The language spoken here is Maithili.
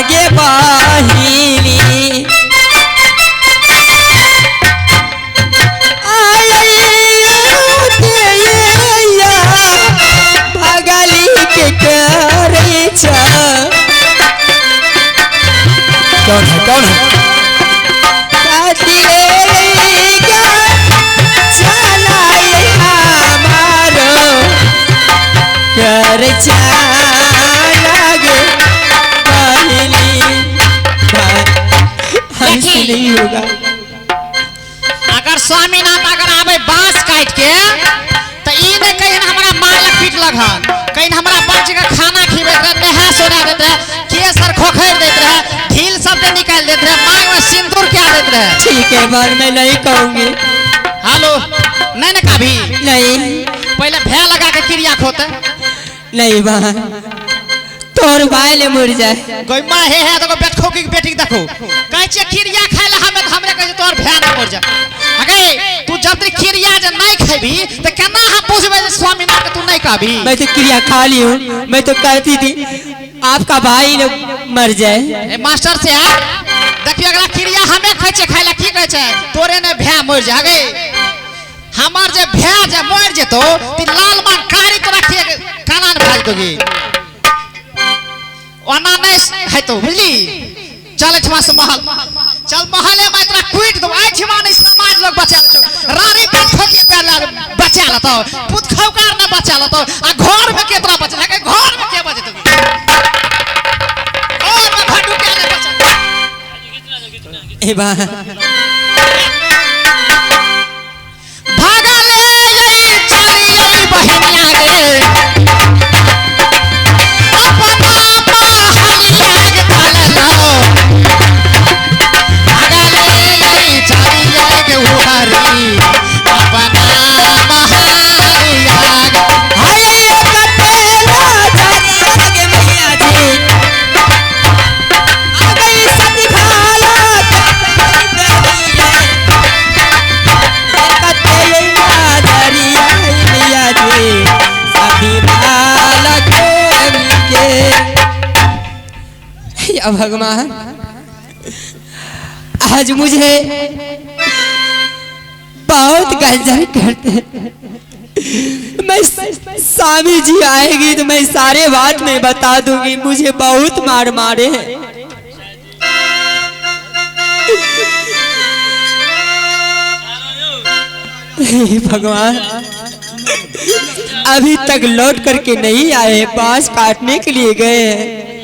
गे बहिनी। भगली के करे छ। कौन है कौन है? हमसे नहीं होगा। अगर स्वामीनाथ अगर आवे बांस काट के तो ई ने कहीं हमरा मारलक पीटलक हन, कहीं हमरा बच्चे के खाना खिबैत रहे, नहा सोना देत रहे, केसर खोखर देत रहे, ढील सब दे निकाल देत रहे, मांग में सिंदूर क्या देत रहे। ठीक है बार मैं नहीं कहूंगी। हेलो नहीं ना कभी नहीं, पहले भय लगा के क्रिया खोते नहीं बा तोर भाई ले मर जाए। कोई मां हे है तो बेटखो की बेटी देखो कहै छै खीरिया खाय ला हमें हमरे कहै छै तोर भय ना मर जाए। अगे तू जब तक खीरिया जे नहीं खेबी त केना हम बुझबै जे स्वामीनाथ के तू नहीं कहबी। मैं तो क्रिया खा ली हूँ, मैं तो कहती थी आपका भाई लोग मर जाए। ए मास्टर से देखियो अगला खीरिया हमें खाय छै खाय ला की कहै छै तोरे ने भय मर जाए। अगे हमार जे भय जे मर जेतो ती लाल मान कारी तोरा के काना न भाज दोगी ओना नहीं हेतो बुझली। चल एठमा से महल चल, महले में तोरा कूट दो। एठमा नहीं समाज लोग बचा लेतो, रानी पेट ठोकी बचा लेतो, पुत खौकार न बचा लेतो, आ घर में केतरा बचा लगे, घर में के बचेतो, घर में भडू के नहीं बचा। ए बा भागले ये चली बहनिया गे अपना महलिया के तललो। भागले ये चली के उहरी अपना महलिया गे। हाय कटेला चलिया गे मैया जी आ गई सती भाला कटेला दरिया मैया जी सती भाला के के। या भगवान आज मुझे बहुत गंजन करते हैं। मैं स्वामी जी आएगी तो मैं सारे बात में बता दूंगी, मुझे बहुत मार मारे हैं। हे भगवान अभी तक लौट करके नहीं आए, बांस काटने के लिए गए हैं।